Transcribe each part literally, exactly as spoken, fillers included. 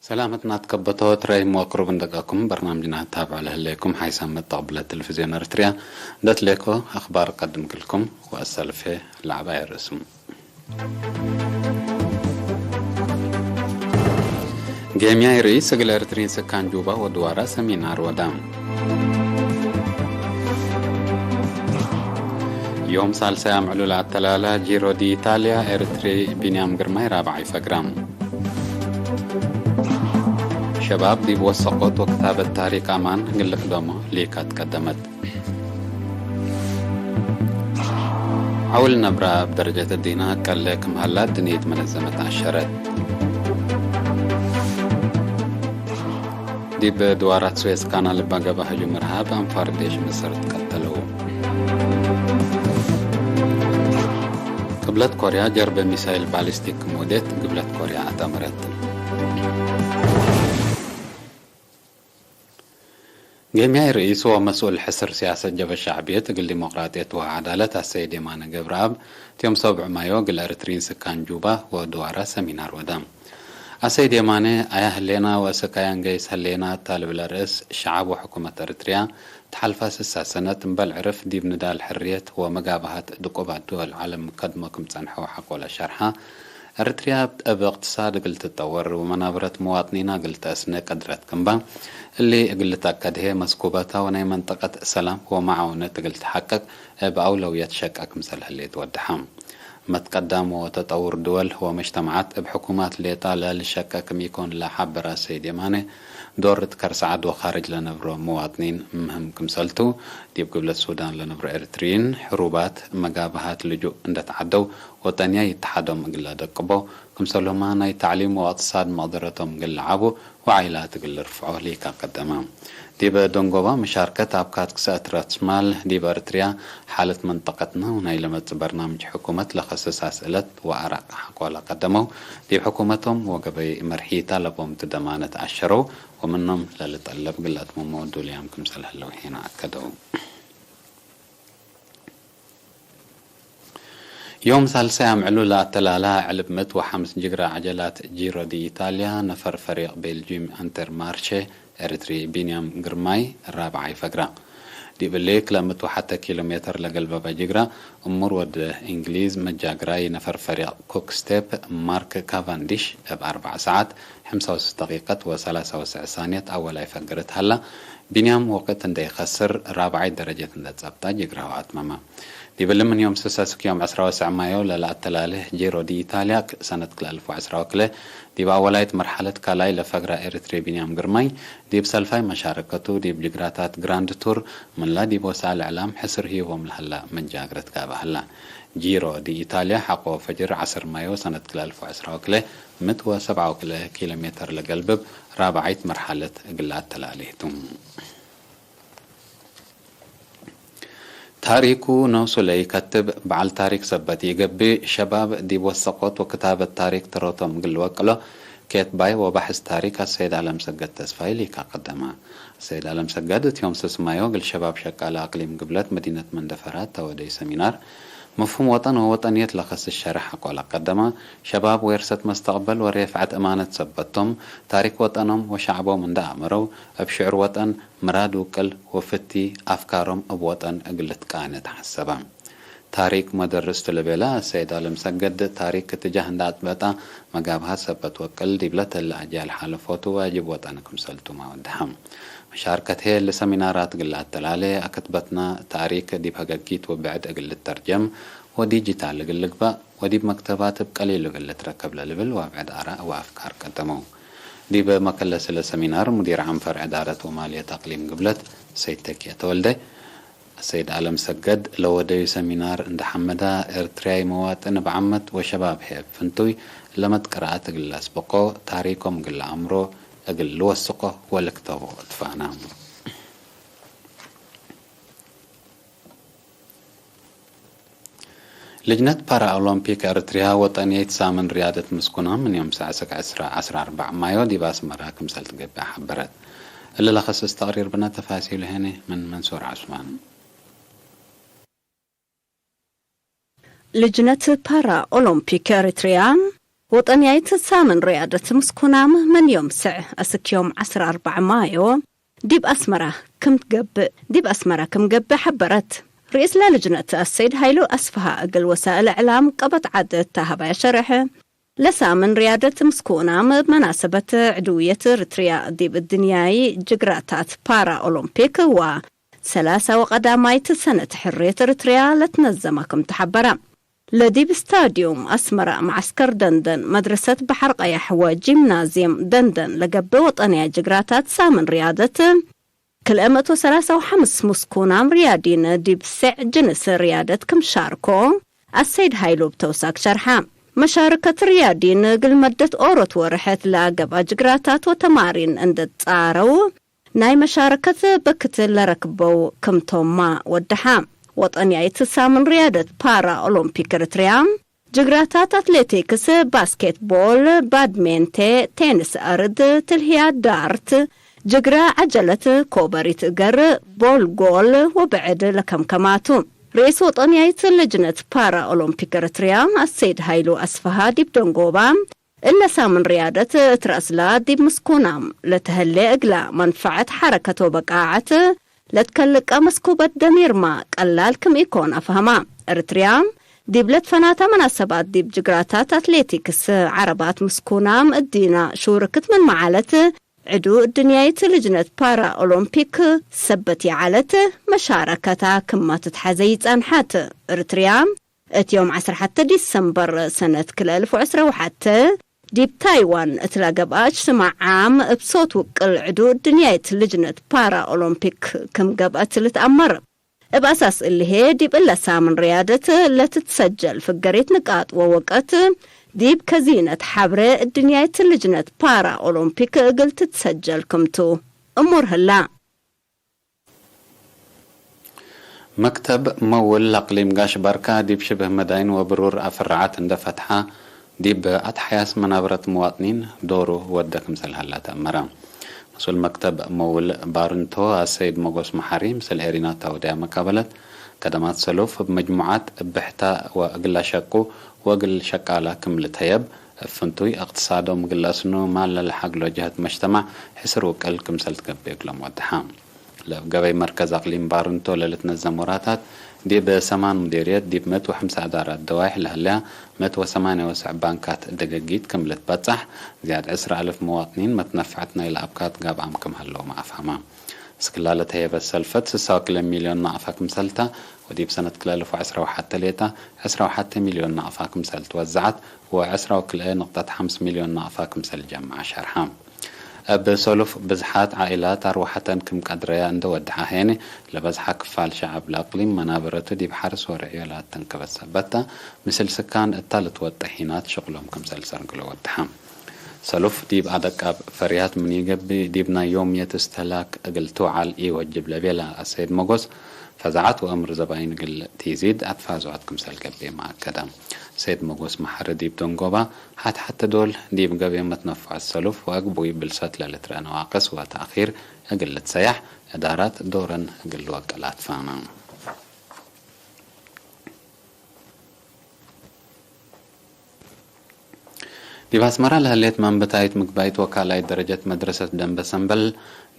ሰላመትና ትከበቶ ትረይም ወቅሩብ እንደቀኩም በርናምጅና ታብዖ ለህሌኩም ሓይሳም መተቅብለ ቴሌቪዝዮን ኤረትርያ እንደትሌኮ አክባር ቀድም ክልኩም ወአሰልፌ ለዐባይ ርእስም። ጌምያይ ርኢስ እግል ኤረትርዪን ስካን ጁባ ወድዋራ ሰሚናር ወዳ። ዮም ሳልሳይ አምዕሉ ለአተላላ ጂሮ ዲኢታልያ፣ ኤረትሪ ቢንያም ግርማይ ራብዓይ ፈግራ። ሸባብ ዲብ ወሰቆት ወክታበት ታሪክ አማን እግል ልክደሞ ሊካት ቀደመት። ዐውል ነብረ እብ ደረጀት እዲነ ቀሌ ክም ሀላ ድንየት መነዘመት አሸረት። ዲብ ድዋራት ስዌዝ ካናል እበ ገብአ ህጁም እርሃብ አንፋር ዴሽ ምስር ትቀተለው። ቅብለት ኮርያ ጀርበ ሚሳይል ባሊስቲክ ክም ወዴት ግብለት ኮርያ አተመረት። ጌምያይ ርኢስ ወመስኡል ሕስር ሲያሰት ጀብሀት ሸዕብየት እግል ዲሞቅራጥየት ወዐዳለት አሰይድ የማነ ገብረአብ፣ ዮም ሰብዕ ማዮ እግል ኤረትርዪን ስካን ጁባ ወድዋራ ሰሚናር ወዳ። አሰይድ የማነ፣ አያ ህሌና ወእሰካይ አንገይስ ህሌና እታ ልብለ ርእስ ሸዐብ ወሕኩመት ኤረትርያ፣ ተሓልፋ ስሳ ሰነት እምበል ዕርፍ ዲብ ንዳል ሕርየት ወመጋብሀት ድቁባት ድወል ዐለም ከድሞ ክም ጸንሐው ሐቆለ ሸርሐ፣ ኤረትርያ እብ እቅትሳድ እግል ትጠወር ወመናብረት መዋጥኒና እግል ተአስነ ቀድረት ክምባ፣ እሊ እግል ልትአከድ ህዬ መስኩበታ ወናይ መንጠቀት ሰላም ወመዓውነት እግል ተሐቅቅ እብ አውለውየት ሸቀ ክምሰል ህሌት ወደሐ። መትቀዳም ወተጠውር ድወል ወመጅተማዓት እብ ሕኩማት ሌጣ ለልሸቀ ክም ኢኮን ለሐበረ ሰይድ የማነ፣ ዶር እት ከርሰ ዐድ ወካርጅ ለነብሮ መዋጥኒን ምህም ክምሰልቱ፣ ዲብ ግብለት ሱዳን ለነብሮ ኤረትርዪን፣ ሕሩባት መጋብሀት ልጁእ እንደ ተዐደው፣ ወጠንያይ እተሓዶም እግል ለደቅቦ፣ ክምሰልሁመ ናይ ተዕሊም ወእቅትሳድ መቅደረቶም እግል ለዓቡ ወዓይላት እግል ልርፍዖ ሊካ ቀደመ። ዲበ ደንጎባ መሻርከት አብካት ክሰአት ራስማል ዲብ ኤረትርያ፣ ሓለት መንጠቀትና ወናይ ለመጽእ በርናምጅ ሕኩመት ለከስስ አስእለት ወአራቅ ሐቆለ ቀደመው። ዲብ ሕኩመቶም ወገበይ መርሒት አለቦም ትደማነት አሸረው ወምኖም ለልጠለብ እግል ለአትምሞ ዱልያም ክምሰል ህለው ሄነ አከደው። ዮም ሳልሳይ አምዕሉ ለአተላላ ዕልብ ምእት ወሐምስ ጅግረ ዐጀላት ጂሮ ዲ ኢታልያ ነፈር ፈሪቅ ቤልጂም ኢንተርማርሼ ኤረትሪ ቢንያም ግርማይ ራብዓይ ፈግራ። ዲብ እሊ ክለ ምእት ወሐተ ኪሎ ሜተር ለገልበበ ጅግረ እሙር ወድ እንግሊዝ መጃግራይ ነፈር ፈሪቅ ኩክ ስቴፕ ማርክ ካቫንዲሽ እብ አርበዕ ሰዓት ሕምሳ ወሰስ ደቂቀት ወሰላሳ ወሰዕ ሳንየት አወላይ ፈግርት ሀላ። ቢንያም ወቅት እንደ ኢከስር ራብዓይ ደረጀት እንደ ጸብጣ ጅግራሁ አትመመ። ዲብ እሊ ምን ዮም ስሰ እስክ ዮም ዕስራ ወሰዕ ማዮ ለለአተላሌ ጂሮ ዲ ኢታልያ ሰነት ክልኤ አልፍ ወዕስራ ወክልኤ ዲብ አወላይት መርሐለት ካልኣይ ለፈግረ ኤሪትሪ ቢንያም ግርማይ ዲብ ሰልፋይ መሻረከቱ ዲብ ጅግራታት ግራንድ ቱር ምንላ ዲብ ወሳእል እዕላም ሕስር ህይቦም ለሀላ መጃግረት ጋብእ ሀላ። ጂሮ ዲ ኢታልያ ሐቆ ፈጅር ዐስር ማዮ ሰነት ክልኤ አልፍ ወዕስራ ወክልኤ ምእት ወሰብዓ ወክልኤ ኪሎ ሜተር ለገልብብ ራብዓይት መርሐለት እግል ለአተላሌ ቱ። ታሪኩ ኖሱ ለኢከትብ፣ በዐል ታሪክ ሰበት ኢገብእ፣ ሸባብ ዲብ ወሰቆት ወክታበት ታሪክ ተረቶም እግል ልወቅሎ፣ ኬትባይ ወባሕስ ታሪክ አሰይድ አለምሰገድ ተስፋይ ሊካ ቀደመ። አሰይድ አለምሰገድ እት ዮም ስስ ማዮ እግል ሸባብ ሸቃለ አቅሊም ግብለት መዲነት መንደፈራ ተወደዩ ሰሚናር፣ መፍሁም ወጠን ወወጠንየት ለከስስ ሸርሕ አቆለ ቀደመ። ሸባብ ዌርሰት መስተቅበል ወሬፍዐት እማነት ሰበት ቶም፣ ታሪክ ወጠኖም ወሸዕቦም እንደ አመረው፣ እብ ሽዑር ወጠን ምራድ ውቅል ወፍቲ አፍካሮም እብ ወጠን እግል ልትቃነ ተሐሰበ። ታሪክ መደርስ ቱ ለቤለ ሰይድ አለምሰገድ፣ ታሪክ እትጃህ እንደ አጥበጣ መጋብሃት ሰበት ወቅል ዲብለ ተለ አጅያል ሓለፎቱ ዋጅብ ወጠን ክምሰልቱመ ወደሐ። መሻርከት ህዬ እሊ ሰሚናራት እግል ለአተላሌ፣ አክትበትና ታሪክ ዲብ ሀገጊት ወብዕድ እግል ልተርጀም ወዲጂታል እግል ልግበእ ወዲብ መክተባት እብ ቀሊሉ እግል ልትረከብ ለልብል ወአብዕድ አራእ ወአፍካር ቀደመው። ዲብ መከለስ ለሰሚናር ሙዲር ዓም ፈርዕ እዳረት ወማልየት አቅሊም ግብለት ሰይድ ተኪየ ተወልደ፣ ሰይድ አለም ሰገድ ለወደዩ ሰሚናር እንደ ሐመዳ፣ ኤርትርያይ መዋጥን እብ ዓመት ወሸባብ ህዬ እብ ፍንቱይ ለመትቀረአት እግል ለአስብቆ፣ ታሪኮም እግል ለአምሮ እግል ልወስቆ ወልክተቦ እትፋና። ልጅነት ፓራኦሎምፒክ ኤረትርያ ወጠንየት ሳምን ርያደት ምስኩና ምን ዮም ሰዕ እስክ ዕስራ ዐስራ አርበዕ ማዮ ዲብ አስመራ ክምሰል ትገብእ ሐበረት። እሊ ለከስስ ተቅሪር ብነ ተፋሲሉ ሄኒ ምን መንሱር ዐስማን። ልጅነት ፓራ ኦሎምፒክ ኤረትርያ ወጠንያይት ሳምን ርያደት ምስኩናም ምን ዮም ስዕ እስክ ዮም ዐስር አርበዕ ማዮ ዲብ አስመራ ክም ትገብእ፣ ዲብ አስመራ ክም ገብእ ሐበረት። ርኢስ ለልጅነት አሰይድ ሀይሉ አስፍሃ እግል ወሳእል እዕላም ቀበት ዐድ እተ ሀባያ ሸርሐ፣ ለሳምን ርያደት ምስኩናም እብ መናሰበት ዕድውየት እርትርያ ዲብ እድንያይ ጅግራታት ፓራ ኦሎምፒክ ወ ሰላሳ ወቀዳማይት ሰነት ሕርየት እርትርያ ለትነዘመ ክም ተሐበረ። ለዲብ ስታድዩም አስመራ መዐስከር ደንደን፣ መድረሰት በሐር ቀያሕ ወጂምናዝየም ደንደን ለገብእ ወጠንያይ ጅግራታት ሳምን ርያደት፣ ክልኤ መቶ ሰላሳ ወሐምስ ምስኩናም ርያዲን ዲብ ሴዕ ጅንስ ርያደት ክም ሻርኮ አሰይድ ሀይሉ እብ ተውሳክ ሸርሐ። መሻርከት ርያዲን እግል መደት ኦሮት ወርሐት ለገብአ ጅግራታት ወተማሪን እንዴ ትጻረው፣ ናይ መሻረከት በክት ለረክበው ክምቶምመ ወደሐ። ወጠንያይት ሳምን ርያደት ፓራ ኦሎምፒክ እርትርያ፣ ጅግራታት አትሌቲክስ፣ ባስኬትቦል፣ ባድሜንቴ፣ ቴንስ አርድ፣ ትልህያ ዳርት፣ ጅግረ ዐጀለት፣ ኮበሪት እገር፣ ቦል ጎል ወብዕድ ለከምከማቱ። ርኢስ ወጠንያይት ልጅነት ፓራ ኦሎምፒክ እርትርያ አሰይድ ሀይሉ አስፈሃ ዲብ ደንጎባ፣ እለ ሳምን ርያደት እት ረአስላ ዲብ ምስኩናም ለተሀሌ እግላ መንፈዐት ሐረከት ወበቃዐት ለትከልቀ መስኩበት ደሚርማ ቀላል ክም ኢኮን አፍሀማ። እርትርያ ዲብ ለትፈናታ መናሰባት ዲብ ጅግራታት አትሌቲክስ ዐረባት ምስኩናም እዲና ሹርክት ምንመ ዐለት፣ ዕዱ እድንያይት ልጅነት ፓራ ኦሎምፒክ ሰበት ይዐለት መሻረከታ ክመ ትትሐዜ ይጸንሐት። እርትርያ እት ዮም ዐስር ሐተ ዲሰምበር ሰነት ክልኤ አልፍ ወዕስረ ወሐተ ዲብ ታይዋን እት ለገብአ እጅትማዕ ዓም እብ ሶት ውቅል ዕዱ እድንያይት ልጅነት ፓራ ኦሎምፒክ ክም ገብአት ልትአመር። እብ አሳስ እሊ ህዬ ዲብ እለ ሳምን ርያደት ለትትሰጀል ፍገሪት ንቃጥ ወወቀት ዲብ ከዚነት ሐብሬ እድንያይት ልጅነት ፓራ ኦሎምፒክ እግል ትትሰጀል ክምቱ እሙር ህላ። መክተብ መውል ለአቅሊም ጋሽ ባርካ ዲብ ሽብህ መዳይን ወብሩር አፍራዓት እንደ ፈትሐ፣ ዲብ አትሐያስ መናብረት መዋጥኒን ዶሩ ወደ ክምሰል ሀላ ተአመረ። መስኡል መክተብ መውል ባርንቶ አሰይድ ሞጎስ መሐሪ፣ ምስል ኤሪና ታውድያ መቃበለት፣ ከደማት ሰሉፍ እብ መጅሙዓት እብ ብሕታ ወእግል ለሸቁ ወእግል ሸቃላ ክም ልተየብ፣ እብ ፍንቱይ እቅትሳዶም እግል ለአስኑ ማል ለለሐግሎ ጀህት መጅተማዕ ሕስር ውቅል ክምሰል ትገብእ እግሎም ወደሐ። ለእብ ገበይ መርከዝ አቅሊም ባርንቶ ለልትነዘም ወራታት፣ ዲብ ሰማን ሙዴርየት ዲብ ምእት ወሐምሳ እዳራት ደዋይሕ ለህለያ ምእት ወሰማንያ ወሰዕ ባንካት ደገጊት ክም ልትበጻሕ፣ ዝያድ ዕስራ አልፍ መዋጥኒን መትነፈዐት ናይለ አብካት ጋብአም ክም ሀለውመ አፍሀመ። እስክላ ለተሄበት ሰልፈት ስሳ ወክልኤ ሚልዮን ናቅፋ ክምሰልታ፣ ወዲብ ሰነት ክልኤ አልፍ ወዐስራ ወሐተ ሌጣ ዕስራ ወሐተ ሚልዮን ናቅፋ ክምሰል ትወዘዐት፣ ወዐስራ ወክልኤ ንቅጠት ሐምስ ሚልዮን ናቅፋ ክምሰል ጀምዐ ሸርሐ። እብ ሰሉፍ ብዝሓት ዓኢላት አርወሐተን ክም ቀድረያ እንደ ወድሐ ሄኒ፣ ለበዝሐ ክፋል ሸዐብ ለአቅሊም መናበረቱ ዲብ ሐርስ ወርዕዮ ለአተንከበት ሰበት ተ፣ ምስል ስካን እታ ልትወጠ ሒናት ሽቅሎም ክምሰል ሰርግሎ ወድሐ። ሰሉፍ ዲብ አደቃብ ፈርያት ምን ኢገብእ፣ ዲብ ናይ ዮምየት እስተህላክ እግል ትውዓል ኢወጅብ ለቤለ አሰይድ መጎስ፣ ፈዛዐት ወአምር ዘባይን እግል ቲዚድ አትፋዞአት ክምሰል ገብኤ መአከደ። ሰይድ መጎስ መሐሪ ዲብ ደንጎባ፣ ሐት-ሐቴ ዶል ዲብ ገብኤ መትነፈዐት ሰሉፍ ወአግቡይ ብልሰት ለልትረአ ነዋቅስ ወተአኺር እግል ልትሰያሕ፣ እዳራት ዶረን እግል ልወቅል አትፋነ። ዲብ አስመረ ለህሌት መንብታይት ምግባይት ወካልኣይት ደረጀት መድረሰት ደንበ ሰምበል፣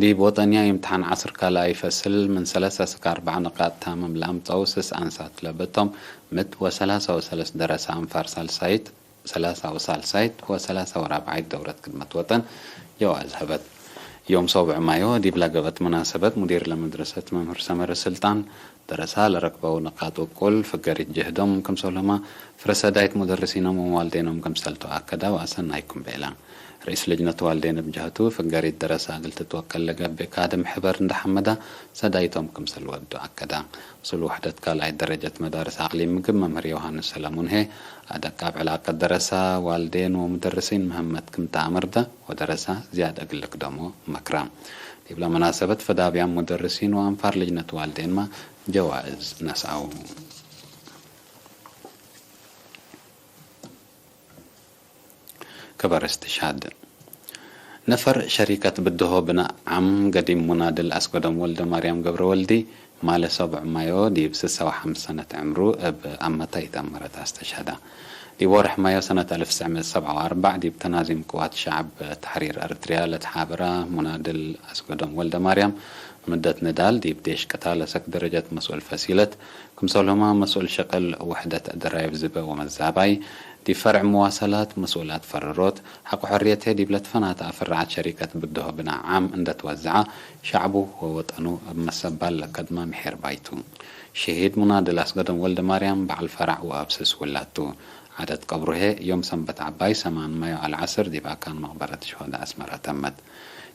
ዲብ ወጠንያ እምትሓን ዐስር ካልኣይ ፈስል ምን ሰለሰ እስክ አርበዕ ንቃጥ ታምም ለአምጸው ስስ አንሳት ለበቶም፣ ምት ወሰላሳ ወሰለስ ደረሰ አንፋር ሳልሳይት፣ ሰላሳ ወሳልሳይት ወሰላሳ ወራብዓይት ደውረት ክድመት ወጠን ጀዋዝ ሀበት። ዮም ሰውብዕ ማዮ ዲብላ ገብአት መናሰበት፣ ሙዲር ለመድረሰት መምህር ሰመረ ስልጣን፣ ደረሳ ለረክበው ንቃጥ ውቁል ፍገሪት ጀህዶም ክምሰልሁመ፣ ፍረሰዳይት ሙደርሲኖም ወዋልዴኖም ክምሰል ቱ አከዳ ወአሰናይኩም ቤላ። ርኢስ ልጅነት ዋልዴን እብ ጀህቱ፣ ፍገሪት ደረሳ እግል ትትወቀል ለገብእ ካድም ሕበር እንደ ሐመዳ፣ ሰዳይቶም ክምሰል ወዱ አከዳ። ምስል ውሕደት ካልኣይት ደረጀት መዳርስ አቅሊም ምግብ መምህር ዮሃንስ ሰለሙን ህዬ፣ አደቃብ ዕላቀት ደረሳ፣ ዋልዴን ወሙደርሲን ምህመት ክም ተአምርደ ወደረሳ ዝያድ እግል ልክደሞ መክራ። ዲብለ መናሰበት ፈዳብያም ሙደርሲን ወአንፋር ልጅነት ዋልዴንመ ጀዋእዝ ነስአው። ክበር እስትሽሃድ። ነፈር ሸሪከት ብድሆ ብናእ ዓም ገዲም ሙናድል አስገዶም ወልደማርያም ገብረወልዲ፣ ማለ ሰብዕ ማዮ ዲብ ስሳ ወሐምስ ሰነት ዕምሩ እብ አመታ ኢተአመረት አስተሽሀደ። ዲብ ወርሕ ማዮ ሰነት አልፍ ትስዕ ምእት ሰብዓ ወአርበዕ፣ ዲብ ተናዚም ቅዋት ሸዕብ ተሕሪር ኤረትርያ ለትሓበራ ሙናድል አስገዶም ወልደማርያም፣ ምደት ንዳል ዲብ ዴሽ ቅታል አሰክ ደረጀት መስኡል ፈሲለት፣ ክምሰልሁመ መስኡል ሸቅል ውሕደት ደራይብ ዝበ ወመዛባይ፣ ዲብ ፈርዕ መዋሰላት መስኡላት ፈረሮት፣ ሐቆ ሕርየት ዲብ ለትፈናተ አፍራዐት ሸሪከት ብድሆ ብናእ ዓም እንደ ትወዘዐ፣ ሸዕቡ ወወጠኑ እብ መሰባል ለከድመ ምሒር ባይቱ። ሸሂድ ሙናድል አስገዶም ወልደማርያም በዐል ፈራዕ ወአብስስ ውላድ ቱ። ዓደት ቀብሩ ህዬ ዮም ሰንበት ዐባይ ሰማን ማዮ አልዐስር ዲብ አካን መቅበረት ሹሀዳእ አስመረ ተመት።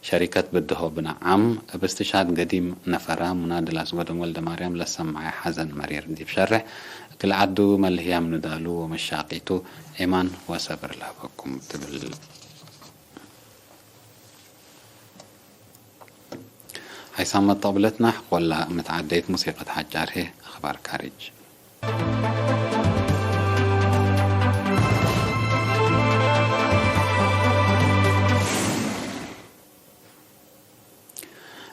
ሸሪከት ብድሆ ብናእ ዓም እብ እስትሽሃድ ገዲም ነፈራ ሙናድል አስገዶም ወልደማርያም ለሰመዐ ሐዘን መሪር ዲብ ሸሬሕ እግል ዐዱ መልህያም ንዳሉ ወመሻቂቱ ኤማን ወሰብር ለሀበኩም ትብል። ሀይሳም መተቅብለትና ሐቆላ ምትዓደይት ሙሲቀት ሐጫር ህዬ አኽባር ካርጅ።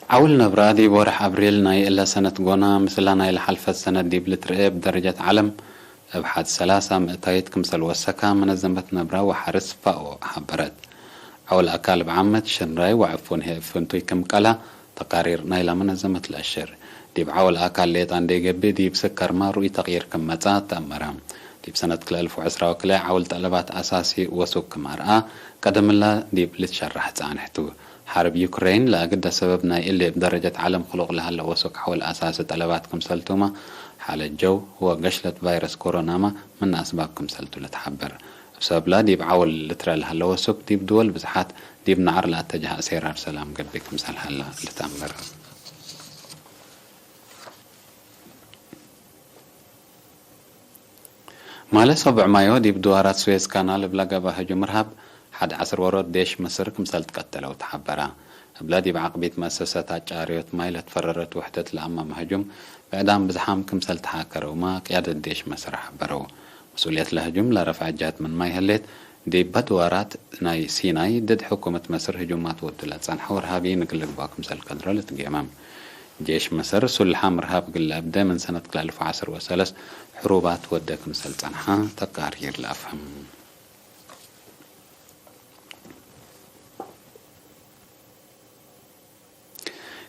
ዐውል ነብራ ዲብ ወርሕ አብሪል ናይ እለ ሰነት ጎና፣ ምስላ ናይ ለሓልፈት ሰነት ዲብ ልትርኤ እብ ደረጀት ዐለም እብ ሐድ ሰላሳ ምእታይት ክምሰል ወሰካ መነዘመት ነብራ ወሐርስ ፋኦ ሐበረት። ዐውል አካል እብ ዓመት ሽንራይ ወዕፉን ህዬ እብ ፍንቱይ ክም ቀላ ተቃሪር ናይላ መነዘመት ለአሽር። ዲብ ዐውል አካል ሌጣ እንዴ ገብእ ዲብ ስከርመ ርኡይ ተቅይር ክም መጽአ ተአመረ። ዲብ ሰነት ክልኤ አልፍ ወዕስራ ወክልኤ ዐውል ጠለባት አሳሲ ወሱክ ክም አርአ ቀደምላ ዲብ ልትሸራሕ ጻንሕ ቱ። ሐርብ ዩክሬን ለአግደ ሰበብ ናይ እሊ እብ ደረጀት ዐለም ክሉቅ ለሀለ ወሱክ ዐውል አሳሲ ጠለባት ክምሰልቱመ፣ ሓለት ጀው ወገሽለት ቫይረስ ኮሮናመ ምን አስባብ ክምሰልቱ ልትሐበር። እብ ሰብብላ ዲብ ዐውል ልትረ ለሀለ ወሱክ ዲብ ድወል ብዝሓት ዲብ ነዐር ለአተጅሀ ሴራር ሰላም ገብእ ክምሰል ሀለ ልትአመር። ማለ ሰቡዕ ማዮ ዲብ ድዋራት ስዌዝ ካናል እብ ለገብአ ህጁም እርሃብ፣ ሐድ ዐስር ዎሮት ዴሽ ምስር ክምሰል ትቀተለው ተሐበረ። እብለ ዲብ ዐቅቢት መአሰሰት አጫርዮት ማይ ለትፈረረት ውሕደት ለአመመ ህጁም፣ ብዕዳም ብዝሓም ክምሰል ተሓከረውመ ቅያደት ዴሽ መስር ሐበረው። መስኡልየት ለህጁም ለረፍዐ ጀህት ምንማይ ህሌት፣ ዲብ ድዋራት ናይ ሲናይ ድድ ሕኩመት መስር ህጁማት ወዱ ለጸንሐ ወርሃብይን እግል ልግበኦ ክምሰል ቀድሮ ልትጌመም። ጄሽ መስር ሱልሓም እርሃብ እግል ለአብደ ምን ሰነት ክልኤ አልፍ ወዐስር ወሰለስ ሕሩባት ወደ ክምሰል ጸንሐ ተቃሪር ለአፍህም።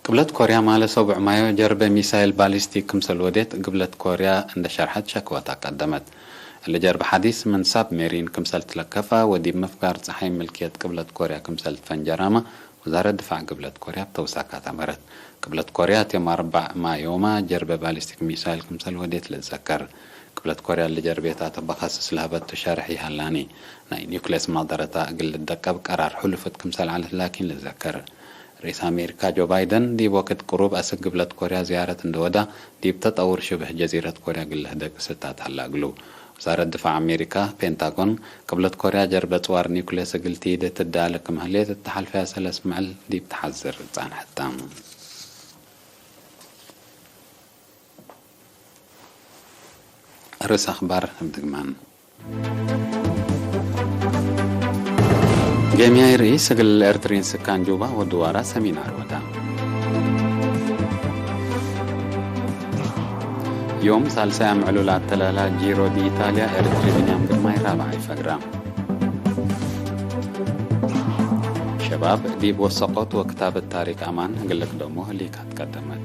ቅብለት ኮርያ ማለ ሰቡዕ ማዮ ጀርበ ሚሳይል ባሊስቲክ ክምሰል ወዴት ግብለት ኮርያ እንደ ሸርሐት ሸክወት አቀደመት። እሊ ጀርበ ሐዲስ ምን ሳብ ሜሪን ክምሰል ትለከፈ ወዲብ ምፍጋር ጸሓይ ምልክየት ቅብለት ኮርያ ክምሰል ትፈንጀራመ ወዛረት ድፋዕ ግብለት ኮርያ እብ ተውሳካት አመረት። ግብለት ኮርያ እት ዮም አርበዕ ማዮመ ጀርበ ባሊስቲክ ሚሳይል ክምሰል ወዴት ልትዘከር። ግብለት ኮርያ እሊ ጀርቤታተ በከስስ ለሀበቱ ሸርሕ ይሀላኒ። ናይ ኒውክሌስ መቅደረታ እግል ልትደቀብ ቀራር ሕሉፍት ክምሰል ዐለት ላኪን ልትዘከር። ርኢስ አሜሪካ ጆ ባይደን ዲብ ወክድ ቅሩብ አስክ ግብለት ኮርያ ዝያረት እንደ ወዳ፣ ዲብ ተጠውር ሽብህ ጀዚረት ኮርያ እግል ልህደግ ስታት ሀላ እግሉ። ወዛረት ድፋዕ አሜሪካ፣ ፔንታጎን፣ ቅብለት ኮርያ ጀርበ ጽዋር ኒውክሌስ እግል ትይድ ትዳለ ክም ህሌት እተ ሐልፈያ ሰለስ መዕል ዲብ ተሐዝር ጸንሐት ተ። ርእስ አኽባር እብ ድግማን። ጌምያይ ርኢስ እግል ኤርትሪን ስካን ጁባ ወድዋራ ሰሚናር ወዳ። ዮም ሳልሳይ አምዕሉል አተላላ ጂሮ ዲኢታልያ፣ ኤርትሪ ብንያም ግርማይ ራብዓይ ፈግራ። ሸባብ ዲብ ወሰቆት ወክታበት ታሪክ አማን እግል ልክደሞ ህሊካት ቀደመት።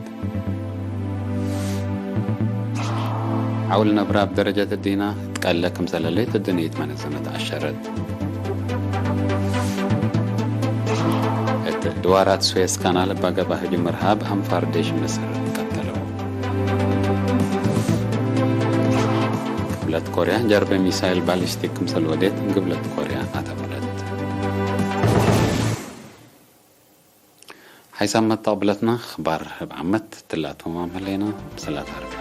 ዐውል ነብራ እብ ደረጀት እዲና ትቀለ ክምሰል ህሌት እድንይት መነዘመት አሸረት። እት ድዋራት ስዌዝ ካናል እባ ገብአ ህጁም እርሃብ አንፋር ዴሽ ምስር ቀተለው። ግብለት ኮርያ ጀርበ ሚሳይል ባሊስቲክ ክምሰል ወዴት ግብለት ኮርያ አተመረት። ሐይሳም መተቅብለትና አኽባር እብ ዓመት ትላቱ ማም ህሌና። ሰላት አርብ።